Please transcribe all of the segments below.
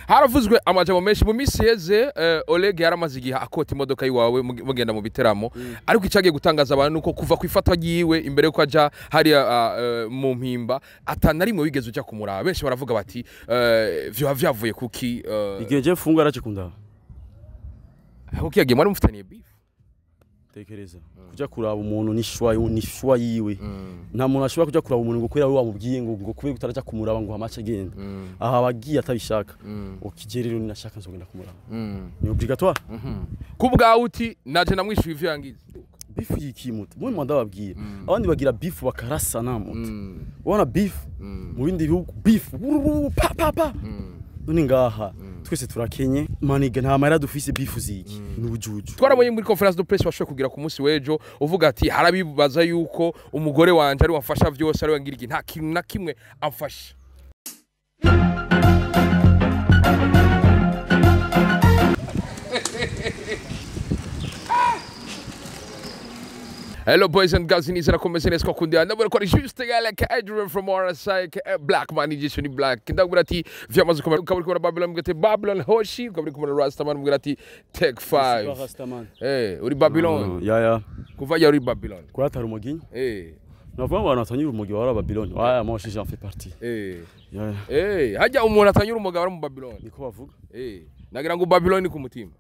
Haravuzwe amajambo menshi mu minsi iheze. Oleg yaramaze igihe akota imodoka yiwawe mugenda mu biteramo, ariko icyagiye gutangaza abantu nuko kuva ku ifatwa ryiwe, imbere yuko aja hariya mu Mpimba, atana rimwe wigeze uja kumuraba. Benshi baravuga bati vyoba vyavuye kuki? Igihe je mfunga yaraje kundaba. Kuki yagiye? Mwari mufitaniye beef? Tekereza, kuja kuraba umuntu ni choix, ni choix yiwe. Nta muntu ashobora kuja kuraba umuntu ngo kubera we wamubwiye ngo kubera utaraja kumuraba ngo hamace agenda. Aha abagiye atabishaka. Ukije rero ninashaka nzogenda kumuraba, ni obligatoire. Ku bwawe uti naje namwishuye ivyo yangize. Beef yikimuta mwe ndababwiye, abandi bagira beef bakarasana muta. Ubona beef mu bindi bihugu, beef wururu, pa pa pa. None ngaha twese turakenye maniga, nta mahera dufise, beef ziki? Ni ubujuju. Twarabonye muri conférence de presse washoboye kugira ku munsi w'ejo uvuga ati harabibaza yuko umugore wanje ari wamfasha vyose, ari wangira iki, nta kintu na kimwe amfasha. Hello boys and girls, nizera ko meze neza ko kundi ndabona ko ari juste like Adrian from RSI Black Man Edition Black. Ndabura ati vyamaze kumara ukaburi kubona Babylon, mbwira ati Babylon Hoshi, ukaburi kubona Rastaman, mbwira ati Take 5. Rastaman. Uri Babylon. Ya. Kuva ya uri Babylon. Kuratara umuginyi. Navuga ngo abantu batanyura umugi wari Babylon. Ouais, moi aussi j'en fais partie. Ya. Hajya umuntu atanyura umugabo ari mu Babylon. Niko bavuga. Nagira ngo Babylon ni ku mutima.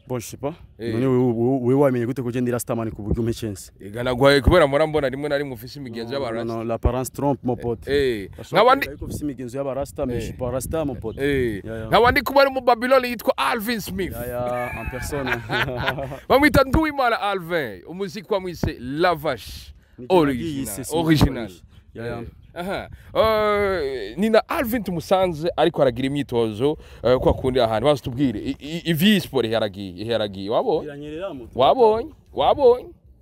Bon, je sais pas. None wewe wamenye gute ko je ndi Rastaman ku buryo umpe chance? Ega nagwaye kubera mpora mbona rimwe na rimwe ufise imigenzo y'abarasta. Non, l'apparence trompe, mon pote. Nkabandi Ariko ufise imigenzo y'abarasta, mais je suis pas Rasta, mon pote. Ya. Nkabandi kuba ari mu Babylon yitwa Alvin Smith. Ya, en personne. Bamwita Nduwimana Alvin, umuziki wamwise Lavash. Original. Original. Ya. Aha. Ni na Alvin tumusanze ariko aragira imyitozo kwa kundi ahantu baza tubwire ivyi sport yaragiye wabonye? Iranyerera moto.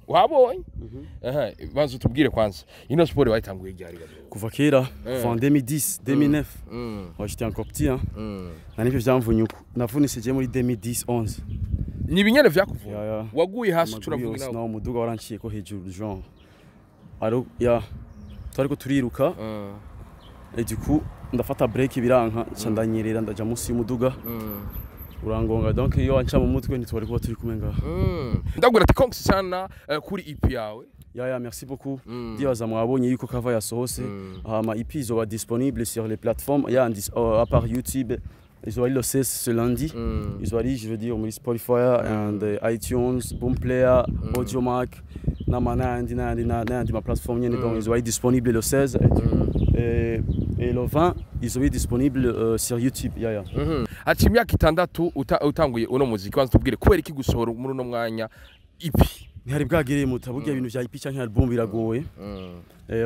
Wabonye? Aha, baza tubwire kwanza ino sport wayitanguye ryari gato? Kuva kera, kuva en 2010, 2009. Moi j'étais encore petit, hein. Nani byo vyamvunye uko. Navunitse je muri 2010, 11. Ni ibinyene vyakuvuna? Ya. Waguye hasi? Amaguru Turavuga yose nawe. Naho umuduga waranciye ko hejuru, genre. Aro ya twariko turiruka et du coup ndafata break biranka, nca ndanyerera ndaja munsi y'umuduga urangonga. Donc iyo wanca mu mutwe ntitwari kuba turi kumwe ngaha. Ndabwira ati congs sana kuri EP yawe. Ya, merci beaucoup. Ndibaza mwabonye yuko cover yasohotse. Hama EP izoba disponible sur les plateformes ya à part YouTube, izoba ari le 16, ce lundi. Izoba ari, je veux dire, muri Spotify and iTunes, Boomplayer, Audiomack n'ama n'ayandi n'ayandi ma plateforme nyene. Donc izoba ari disponible le 16 et le 20 izoba ari disponible sur YouTube. Ya. Haca imyaka 6 utanguye uno muziki. Wanza tubwire kubera iki gusohora muri uno mwanya EP? Ntihari bwagereye muta burya ibintu vya EP canke album biragoye.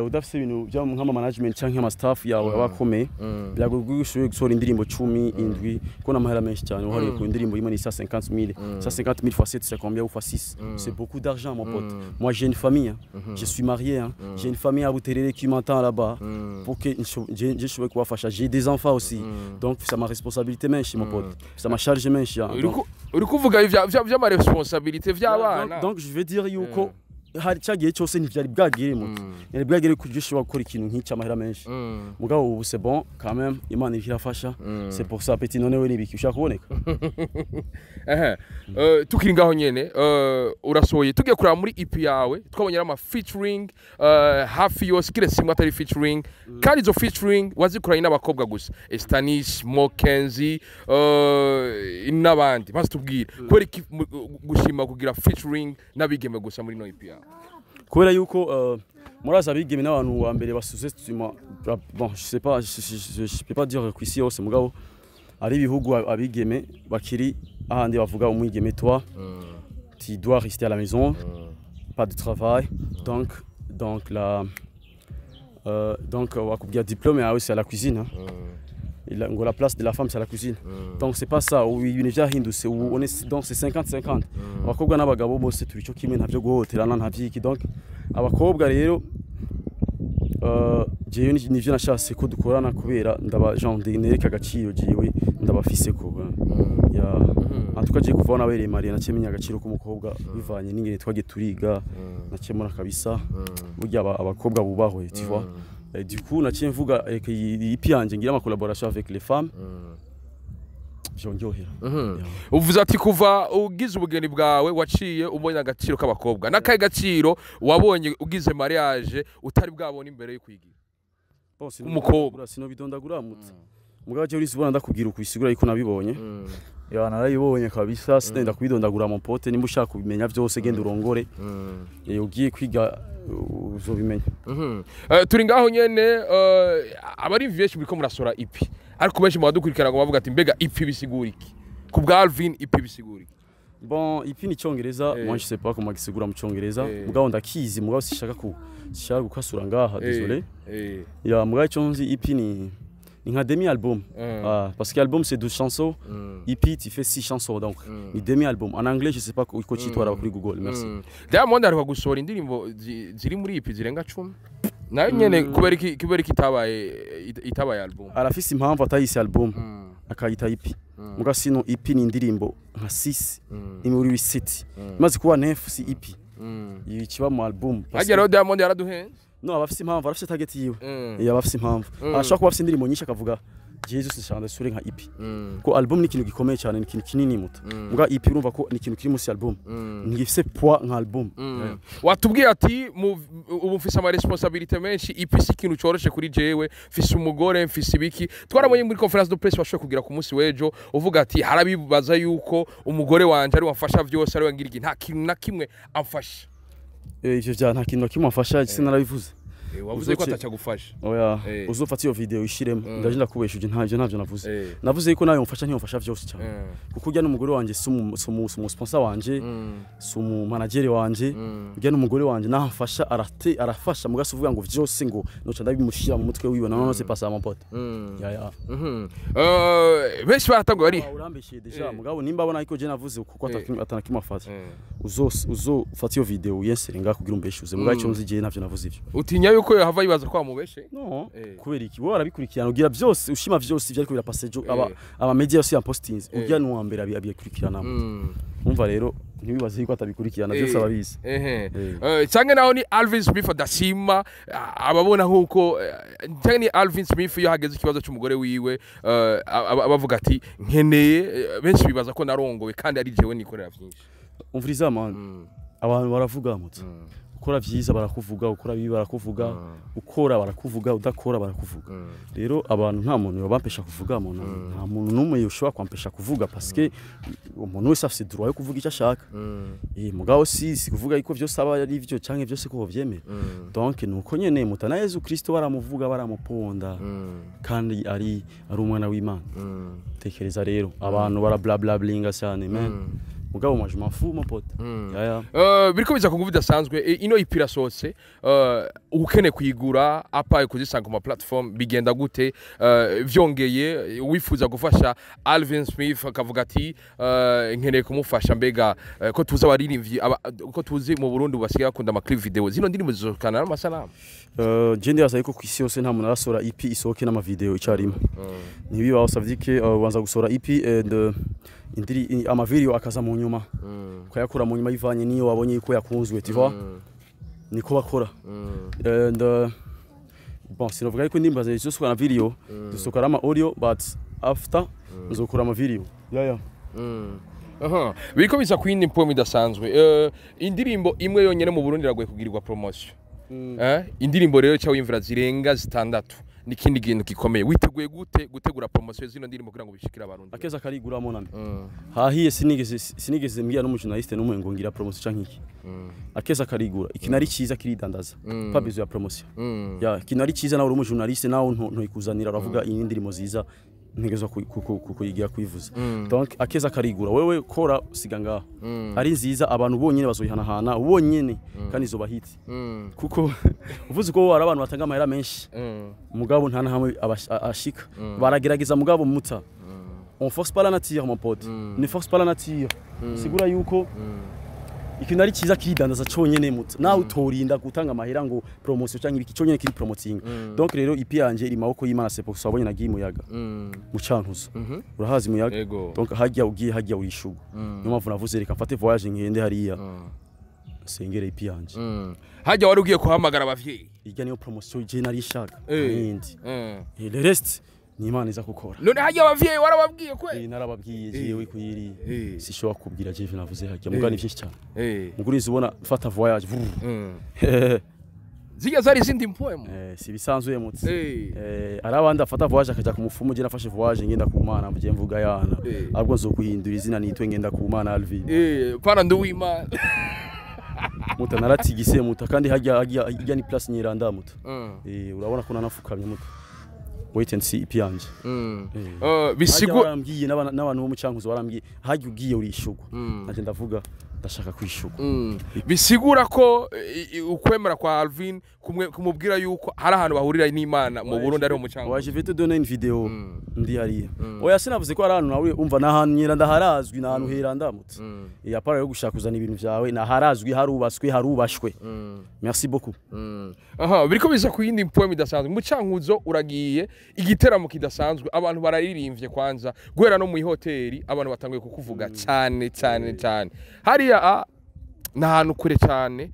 Udafise ibintu bya nk'ama management canke ama staff yawe aba akomeye, biragoye ko ushoboye gusohora indirimbo 17 ko n'amahera menshi cyane uhariye ku indirimbo imwe ni 150 000. 150 000 fois 7, c'est combien, ou fois 6? C'est beaucoup d'argent, mon pote. Moi j'ai une famille, hein. Je suis marié, hein. J'ai une famille à Buterere qui m'entend là-bas pour que je nshobore kubafasha. J'ai des enfants aussi, donc c'est ma responsabilité menshi, mon pote, c'est ma charge menshi, hein. Uri kuvuga vy'ama responsabilité vy'abana. Donc je veux dire yuko hari cya gihe cyose ntivyari bwagere muto, ntiyari bwagere ku buryo ushobora gukora ikintu nk'iki amahera menshi. Mugabo ubu c'est bon quand même, Imana iriko irafasha, c'est pour ça, petit. None we nibiki ushaka kuboneka? Ehe. Tukiri ngaho nyene, urasohoye, tugiye kuraba muri EP yawe twabonye ama featuring hafi yose kiretse imwe atari featuring, kandi izo featuring wazikoranye n'abakobwa gusa, Estanish Mokenzi n'abandi. Maze tubwire kubera iki gushima kugira featuring n'abigeme gusa muri no EP yawe? Kubera yuko murazi abigeme n'abantu wa mbere basuzestima. Bon, je sais pas, je peux pas dire ku isi yose, mugabo ari ibihugu abigeme bakiri ahandi bavuga umwigeme, toi tu dois rester à la maison, pas de travail. Donc la donc wakubwira diplôme yawe c'est à la cuisine, hein. Ngo la place de la femme c'est à la cuisine. Donc c'est pas ça, ubu ibintu vyahindutse, ubu on est, donc c'est 50-50, abakobwa n'abagabo bose turi cyo kimwe, ntavyo guhohoterana, nta vyiki. Donc abakobwa rero jewe nivyo nashatse ko dukorana kubera ndaba genre nereka agaciro jewe ndabafise ko ya. En tout cas je kuva nabereye marié naciye menya agaciro k'umukobwa bivanye n'ingene twagiye turiga, naciye mbona kabisa burya abakobwa bubahwe, tu vois. Et du coup naciye mvuga reka iyi EP yanje ngira ama collaboration avec les femmes. Vyondyohera. Yeah. Uvuze ati kuva ugize ubugeni bwawe waciye ubonye agaciro k'abakobwa. N'akahe gaciro wabonye ugize mariage utari bwabona imbere yo kwigira? Bon, Umukobwa. Sinobidondagura mutse, mugabo je urisi ubona ndakubwira ukwisigura yuko nabibonye. Ya, narayibonye kabisa, sinenda kubidondagura, mon pote. Nimba ushaka kubimenya byose, genda urongore. Ugiye kwiga uzobimenya. Turi ngaho nyene, abari benshi muriko murasora EP, ariko benshi mu badukurikirana ngo bavuga ati: "Mbega EP bisigura iki?" Ku bwa Alvin, EP bisigura iki? Bon, EP ni cyongereza. Moi, je sais pas comment gisigura mu cyongereza. Mugabo ndakizi, mugabo sishaka gukasura ngaha, désolé. Ya, mugabo icyo nzi, EP ni nka demi album. Ah, parce que album, c'est 12 chansons. EP, tu fais 6 chansons, donc ni demi album. En anglais, je sais pas uko cyitwara kuri Google, merci. Diamond aheruka gusohora indirimbo ziri muri EP zirenga 10, nayo nyene kubera iki itabaye album? Arafise impamvu atayise album, akayita EP. Muga sino EP ni indirimbo nka 6, imwe uri 7 imaze kuba 9 si EP, ikiba mu album. Harya rero Diamond yaraduhenze. No, aba afise impamvu, arafise target yiwe. Aba afise impamvu, arashobora kuba afise indirimbo nyinshi akavuga: "Jesus, nshaka ndasure nka EP." Ko album ni ikintu gikomeye cyane, ni ikintu kinini muto. Muga EP urumva ko ni ikintu kiri munsi ya album, ntigifise poids nka album. Yeah. Watubwiye ati ubu mfise ama responsabilité menshi, EP si ikintu coroshe kuri jewe, mfise umugore, mfise ibiki. Twarabonye muri conférence de presse washoboye kugira ku munsi w'ejo uvuga ati: "Harabibaza yuko umugore wanje ari wamfasha vyose, ari wangira iki, nta kintu na kimwe amfasha." Ivyo vya nta kintu na kimwe amfasha, sinarabivuze. Wavuze ko ataca gufasha. Oya. Uzofata iyo video ishiremo, ndaje ndakubeshuje, ntavyo navuze. Navuze yuko nayo mfasha, ntiyomfasha vyose cyane, kuko urya n'umugore wanje, si umu sponsor wanje, si umu manager wanje. Urya n'umugore wanje, naho amfasha arate arafasha, mugasi uvuga ngo vyose ngo noca ndabimushira mu mutwe wiwe, non, c'est pas ça, mon pote. Ya. Benshi baratanguye bari Urambeshiye déjà. Mugabo nimba abona ariko je navuze kuko atanakimwe afata, uzofata iyo video uyensere ngaho kugira umbeshuze. Mugabo icyo nzi, je ntavyo navuze ivyo. Utinya yuko yohava yibaza ko wamubeshe? No. Kubera iki? Wowe warabikurikirana, ugira byose, ushima vyose ivyariko birapasa ejo, aba media yose ya postings, urya ni uwa mbere abikurikirana. Umva rero, ntiwibaze yuko atabikurikirana byose, ababizi. Canke naho ni Alvin Smith adashima, ababona nkuko canke ni Alvin Smith iyo hageze ikibazo cy'umugore wiwe, abavuga ati: "Nkeneye," benshi bibaza ko narongowe kandi ari jewe nikorera vyinshi. Umviriza man, abantu baravuga mutse. Ukora vyiza barakuvuga, ukora bibi barakuvuga, ukora barakuvuga, udakora barakuvuga. Rero abantu, nta muntu yobampesha kuvuga muntu, nta muntu n'umwe yoshobora kwampesha kuvuga, parce que umuntu wese afise droit yo kuvuga icyo ashaka. Mugabo si kuvuga yuko vyose aba ari vyo canke vyose ko vyemera. Donc nuko nyene mutana Yesu Kristo baramuvuga, baramuponda, kandi ari umwana w'Imana. Tekereza rero, abantu bara bla bla blinga cyane man, mugabo moi, je m'en fous, mon pote. Ya. Biriko biza ku nguvu idasanzwe. Ino EP irasohotse, ukeneye kuyigura apaye kuzisanga ku ma platform bigenda gute? Vyongeye wifuza gufasha Alvin Smith akavuga ati: "Nkeneye kumufasha," mbega ko tuzi abaririmbyi ko tuzi mu Burundi basigaye bakunda ama clip video, zino ndirimbo zizokana n'amasanamu? Je ndibaza yuko kw'isi yose nta muntu arasohora EP isohoke n'amavideo icyarimwe, ntibibaho. Ça veut dire que ubanza gusohora EP and amavideo akaza mu nyuma, ukayakura mu nyuma bivanye n'iyo wabonye yuko yakunzwe, tu vois, niko bakora. And bon, sinovuga yuko indirimbo zisohoka na video, zisohoka ama audio, but after nzokora ama video. Yeah. Aha. Biriko biza ku yindi poem idasanzwe. Indirimbo imwe yonyene mu Burundi iragoye kugirirwa promotion. Indirimbo rero cya wimvira zirenga zitandatu n'ikindi kintu gikomeye. Witeguye gute gutegura promotion zino ndirimbo kugira ngo bishikire abarundi? Akeza karigura monami. Hahiye sinigeze mbwira n'umujournaliste n'umwe ngo ngira promotion canke iki. Akeza karigura, ikintu ari cyiza kiridandaza, pas besoin ya promotion. Ya, ikintu ari cyiza, nawe uri umujournaliste, nawe ntoyikuzanira, uravuga iyi ndirimbo nziza, ntegerezwa kuyigira kuyivuza. Donc akeza karigura, wewe kora usiga ngaho ari nziza, abantu bonyene bazoyihanahana bonyene, kandi izoba hit, kuko uvuze ko hari abantu batanga amahera menshi, mugabo nta na hamwe ashika. Baragerageza, mugabo muta on force pas la nature, mon pote, ne force pas la nature. Sigura yuko ikintu ari cyiza kiridandaza conyene muta, nawe utorinda gutanga amahera ngo promotion cyangwa ibiki, conyene kiri promoting. Donc rero EP yanje iri maboko y'Imana, c'est pour ça wabonye nagiye muyaga mu Cankuzo. Urahazi muyaga? Ego. Donc hajya ugiye hajya urishugo, niyo mpamvu navuze reka mfate voyage ngende hariya sengere EP yanje. Hajya wari ugiye kuhamagara abavyeyi. Irya niyo promotion je nari nshaka, yindi. Et le reste Ni Imana iza gukora. None hajya abavyeyi warababwiye kwe? Narababwiye jewe kuyiri. Sishobora kubwira jewe navuze hajya muga ni byinshi cyane. Muguri uzibona mfata voyage. Zijya zari izindi mpwemu. Si bisanzwe mutse. Ari abandi afata voyage akaja ku mufumu, je nafashe voyage ngenda ku Mana, mvuye mvuga yana. Ahubwo nzokuhindura izina nitwe ngenda ku Mana Alvin. Pana Nduwimana. Muta naratigise muta, kandi hajya hajya ni place nyiranda muta. Urabona ko nanafukamye muta. Wait and see EP yanje. Bisigo barambwiye n'abantu bo mu Cankuzo barambwiye hajya ugiye urishugwa. Naje ndavuga ndashaka kwishugwa. Bisigura ko ukwemera kwa Alvin kumubwira yuko hari ahantu bahurira n'Imana mu Burundi ariho mu Cankuzo. Ouais, je vais te donner une vidéo ndi hariya. Oya, sinavuze ko ari ahantu nawe umva n'ahantu nyiranda harazwi, n'ahantu heranda muta. À part yo gushaka kuzana ibintu vyawe, naharazwi, harubatswe, harubashwe. Merci beaucoup. Aha biriko biza ku yindi poem idasanzwe mu Cankuzo, uragiye igiteramo kidasanzwe, abantu bararirimbye kwanza guhera no mu hoteli, abantu batanguye kukuvuga cyane cyane cyane hariya ni ahantu kure cyane,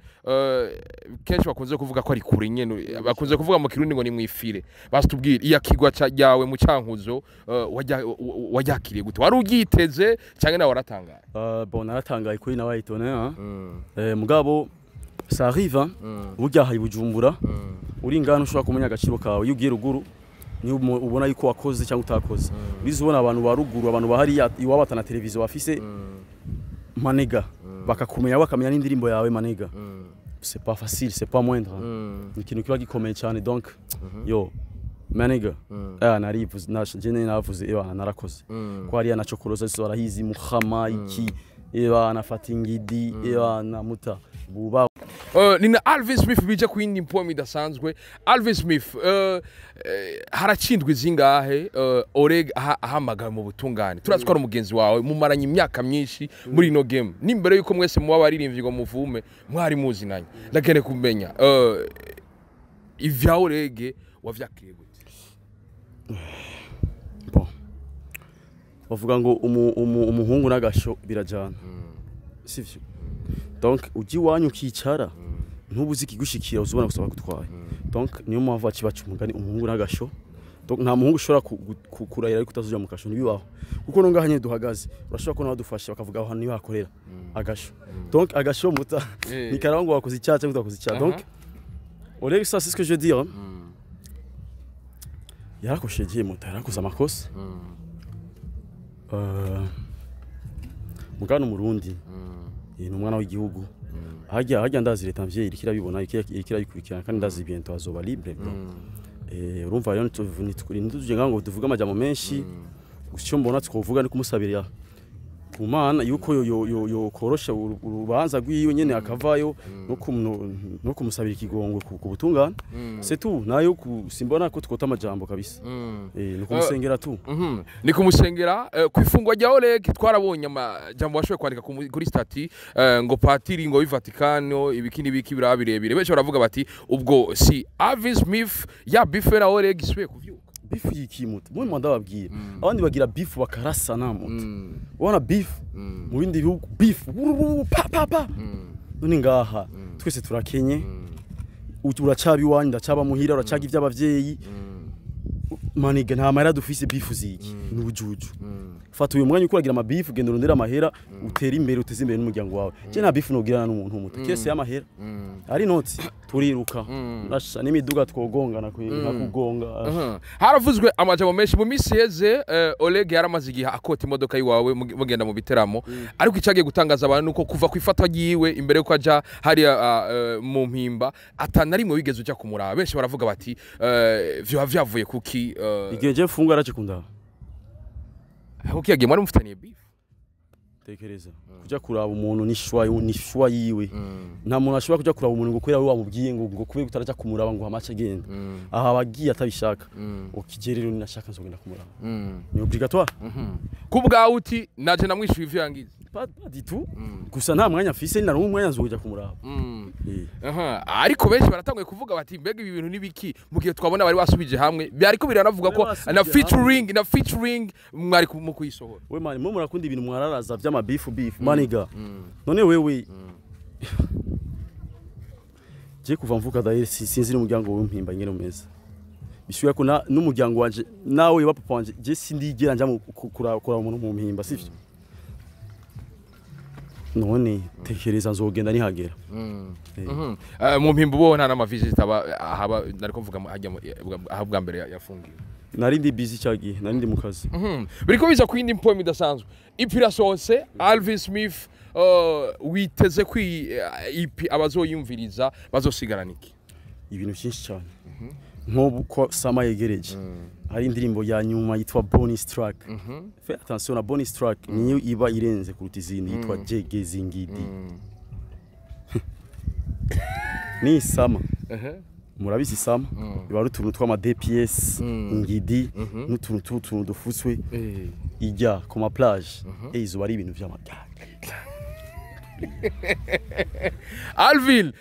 kenshi bakunze kuvuga ko ari kure nyene, bakunze kuvuga mu Kirundi ngo ni mwifire. Basitubwire iya kigwa ryawe mu Cankuzo, waryakiriye gute? Wari uryiteze cyangwa nawe waratangaye? Bon, naratangaye kuri nabaye étonné hein. Mugabo ça arrive hein. Burya hari Bujumbura uri ngano ushobora kumenya agaciro kawe iyo ugiye ruguru, niyo ubona yuko wakoze cyangwa utakoze. Uriza ubona abantu ba ruguru, abantu bahari iwabo atana televiziyo bafise manega, bakakumenya, bakamenya n'indirimbo yawe manega. C'est pas facile, c'est pas moindre hein. Ni ikintu kiba gikomeye cyane. Donc yo manega narivuze je navuze eba narakoze ko hariya na cokoroza zo barahizi muhama iki eba nafata ingidi eba na muta buba. Ni na Alvin Smith bija ku yindi poem idasanzwe. Alvin Smith, haracindwa izingahe Oreg ahamagawe mu butungane? Turazi ko ari umugenzi wawe, mumaranye imyaka myinshi muri ino game, n'imbere yuko mwese muba baririmbyi ngo muvume mwari muzinanye. Ndakeneye kumenya ivya Oreg wavyakiriye gute? Bon, bavuga ngo umuhungu n'agasho birajana, sivyo? Donc ujya iwanyu ukicara ntubuze ikigushikira, uzubona gusa bagutwaye. Donc niyo mpamvu baci baca umugani umuhungu n'agasho. Donc nta muhungu ushobora kurahira ariko utazuja mu kasho, ntibibaho, kuko no ngaha nyene duhagaze urashobora kubona badufashe bakavuga aho hantu niho hakorera agasho. Donc agasho muta ni karangwa ngo wakoze icyaha cyangwa utakoze icyaha. Donc Oleg, ça c'est ce que je veux dire hein. Yarakosheje muta, yarakoze amakosa. Mugano umurundi ni umwana w'igihugu, hajya ndazi leta mvyeyi iriko irabibona, iriko irabikurikirana, kandi ndazi bientôt azoba libre bro. Urumva rero ntituje ngaho ngo tuvuge amajambo menshi. Gusa icyo mbona twovuga ni kumusabira ku Mana yuko yo korosha urubanza rwiwe nyene akavayo, no kumusabira ikigongwe ku butungane. C'est tout, nayo simbona ko twota amajambo kabisa. Ni kumusengera tu. Ni kumusengera. Ku ifungwa rya Oleg twarabonye amajambo washoboye kwandika kuri statut, ngo patiri ngo w'i Vatikano ibiki n'ibiki biraba birebire. Benshi baravuga bati ubwo si Alvin Smith ya beef na Oleg isubiye kuvyuka? Beef yikimuta mwe ndababwira, abandi bagira beef bakarasana muta. Ubona beef mu bindi bihugu, beef wururu, pa pa pa. None ngaha twese turakenye. Uracaba iwanyu, ndacaba muhira, uracaga ivy'abavyeyi maniga, nta mahera dufise. Beef ziki? Ni ubujuju. Fata uyu mwanya ukuragira ama beef, genda urondera amahera, utere imbere, uteze imbere n'umuryango wawe. Je nta beef nogirana n'umuntu muto kese y'amahera ari noti, turiruka nasha n'imiduga twogongana nka kugonga. Haravuzwe amajambo menshi mu minsi iheze, Oleg yaramaze igihe akota imodoka yiwawe mugenda mu biteramo, ariko icyagiye gutangaza abantu nuko kuva ku ifatwa ryiwe imbere yuko aja hariya mu mpimba atana rimwe wigeze uja kumuraba. Benshi baravuga bati vyoba vyavuye kuki? Igihe je mfunga yaraje kundaba. Kuki yagiye? Mwari mufitaniye beef? Tekereza kuja kuraba umuntu ni choix yiwe. Nta muntu ashobora kuja kuraba umuntu ngo kubera we wamubwiye ngo kubera utaraja kumuraba ngo hamace agenda. Aha abagiye atabishaka. Ukije rero ninashaka nzogenda kumuraba, ni obligatoire. Ku bwawe uti naje namwishuye ivyo yangize? Pas du tout, gusa nta mwanya mfise, nari umwanya nzoja kumuraba. Aha, ariko benshi baratanguye kuvuga bati mbega ibi bintu nibiki, mu gihe twabona bari basubije hamwe, byariko biranavuga ko Bari basubije na featuring mwari mu kuyisohora. We man, mwe murakunda ibintu mwararaza vy'ama beef beef maniga. None wewe je kuva mvuka d'ailleurs sinzi n'umuryango w'impimba nyene umeze. Bishuye ko n'umuryango wanje nawe wa papa wanje, je sindigera nja kuraba umuntu mu mpimba, sivyo? None tekereza nzogenda nihagera. Mu mpimba ubo nta n'amavisite aba ahaba, nariko mvuga hajya aho bwa mbere yafungiwe. Nari ndi busy cyagihe, nari ndi mu kazi. Biriko biza ku yindi poem idasanzwe. EP irasohotse, Alvin Smith, witeze ko iyi EP abazoyumviriza bazosigarana iki? Ibintu byinshi cyane, nk'ubu ko sama yegereje, hari indirimbo ya nyuma yitwa bonus track. Fais attention na bonus track, niyo iba irenze kuruta izindi, yitwa Jege Zingidi. Ni sama, murabizi sama iba ari utuntu tw'ama DPS, ingidi n'utuntu t'utuntu dufutswe ijya ku ma plage, izuba ari ibintu vy'amagare. Alvin,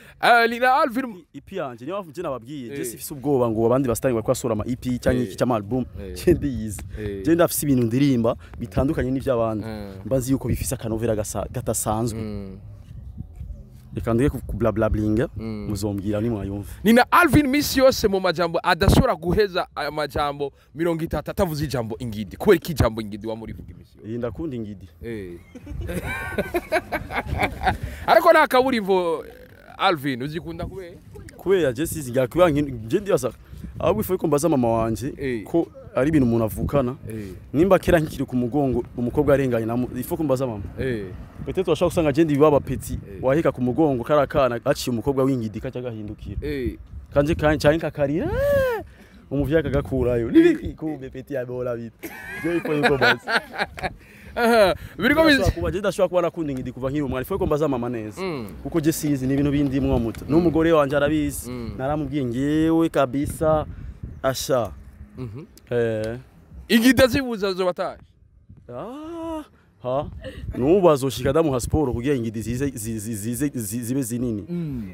Lina Alvin. EP yanje niyo mpamvu je nababwiye, je sifise ubwoba ngo abandi basitari bariko basora ama EP cyangwa iki cy'ama album. Je ndiyizi, je ndafise ibintu ndirimba bitandukanye n'ivy'abandi, mba nzi yuko bifise akanovera gadasanzwe. Reka ndeke kublablabblinga, muzombwira nimwayumva. Nina Alvin misi yose mu majambo adashobora guheza aya majambo 30 atavuze ijambo ingidi. Kubera iki ijambo ingidi wamurivuga imisi yose? Iyi ndakunda ingidi. Ariko nta kaburimbo, Alvin uzikunda kubera? Kubera je sizi ngira kubera je ndibaza ahubwo ifu ko mbaza mama wanje ko ari ibintu umuntu avukana, nimba kera nkikiri ku mugongo umukobwa arenganye ifu ko mbaza mama. Peut-être washaka usanga je ndi baba petit waheka ku mugongo kara kana aciye umukobwa w'ingidi kaca gahindukira kanje kanje canke kakarira, umuvyayi akagakurayo nibiki kumbe petit yabora bite, je ifo yuko mbaza. Aha, biriko biza. Kuba je ndashobora kuba nakunda ingidi kuva nkiri umwana, ifu ko mbaza mama neza, kuko je sizi, ni ibintu bindimwo muto, n'umugore wanje arabizi, naramubwiye ngewe kabisa asha. Ingidi azibuza zobataje. Ah, ha nubu azoshika ndamuha siporo kugira ingidi zize zibe zinini.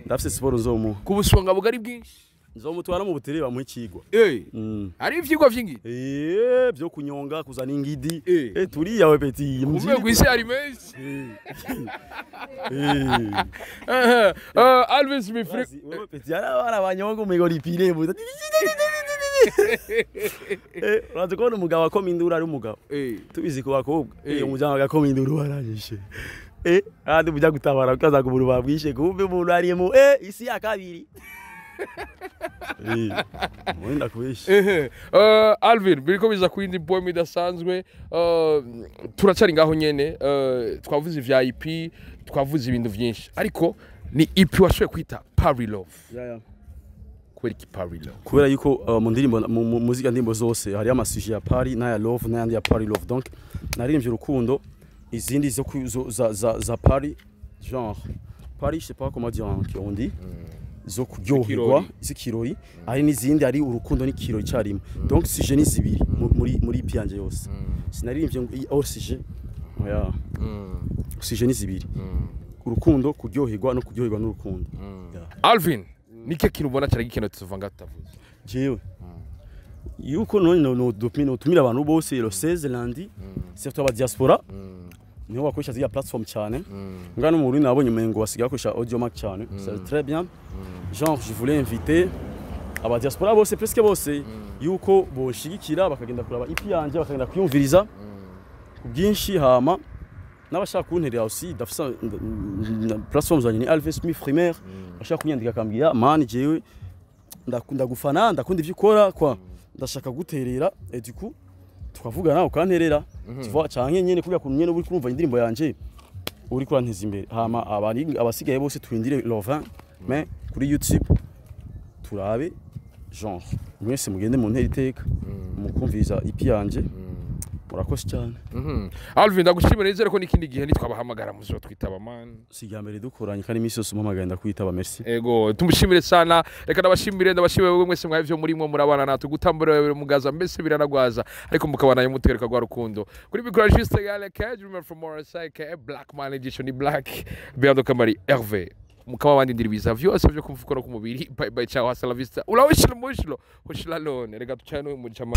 Ndafise siporo nzomuha. Ku busonga bugari bwinshi. Nzomutwara mu butere bamuha ikigwa. Hari ivyigwa vy'ingidi? Eh, byo kunyonga kuzana ingidi. Eh, turiya we petit. Kumbe kw'isi hari menshi. Eh. Aha, Alvin Smith. Wewe petit, ara banyonga umengo ripire mu. Eh, urazi kubona umugabo akoma induru ari umugabo. Tubizi ku bakobwa. Eh, umujama agakoma induru waranyishe. Eh, kandi mujya gutabara ukaza kubura babwishe kumbe umuntu arimo isi ya kabiri. Eh, mwenda kubisha. Ehe. Alvin, biriko biza ku yindi poem idasanzwe. Turacari ngaho nyene, twavuze ivya EP, twavuze ibintu vyinshi. Ariko ni EP washoboye kwita Party Love. Yeah. Kubera iki Party Love? Kubera yuko mu ndirimbo mu muzika ndirimbo zose hari amasujet ya party n'aya love n'ayandi ya party love, donc naririmbye urukundo, izindi zo za party, genre party, je sais pas comment dire en kirundi, zo kuryoherwa, z'ikirori, hari n'izindi ari urukundo n'ikirori cyarimwe, donc sujet ni zibiri muri EP yanje yose. Sinaririmbye ngo hors sujet, oya, sujet ni zibiri: urukundo, kuryoherwa no kuryoherwa n'urukundo. Yeah. Alvin, nike kintu ubona cyari gikenewe tuva ngatavuze? Jewe yuko none no notumira abantu bose le 16 lundi, surtout aba diaspora, niho bakoresha ziriya platform cyane. Ngano mu Burundi nabonye umengo basigaye bakoresha Audiomack cyane, c'est très bien. Genre je voulais inviter aba diaspora bose, presque bose, yuko boshigikira bakagenda kuraba EP yanje, bakagenda kuyumviriza ku bwinshi, hama n'abashaka kunterera aussi, ndafisa platform zanjye ni Alvin Smith Primaire, ashaka kunyandika akambwira: "Man, jewe ndakunda gufana, ndakunda ivyo ukora kwa ndashaka guterera," et du coup tukavugana ukanterera, tu vois, canke nyene kugira kuntu nyene uri kurumva indirimbo yanje uri kuranteza imbere. Hama abari abasigaye bose turindire le 20 mais kuri YouTube turabe, genre mwese mugende mu ntera iteka mukumviriza EP yanje. Murakoze cyane. Alvin, ndagushimira, nizere ko n'ikindi gihe nitwabahamagara muzotwitaba, man. Si irya mbere dukoranye, kandi iminsi yose umpamagaye ndakwitaba, merci. Ego, tumushimire sana. Reka ndabashimire wewe mwese mwaye ivyo murimo murabana natwe gutambura mugaza mbese biranagwaza, ariko mukabana mutwereka rwa rukundo. Kuri micro juste gale Cadre from Morris aka Black Man Edition Black Beando Kamari Hervé, mukaba bandindira ibiza vyose vyo kumfuko no ku mubiri. Bye bye, ciao, hasta la vista, ulawishilo mushilo hoshila lone. Reka tuchane mu chama.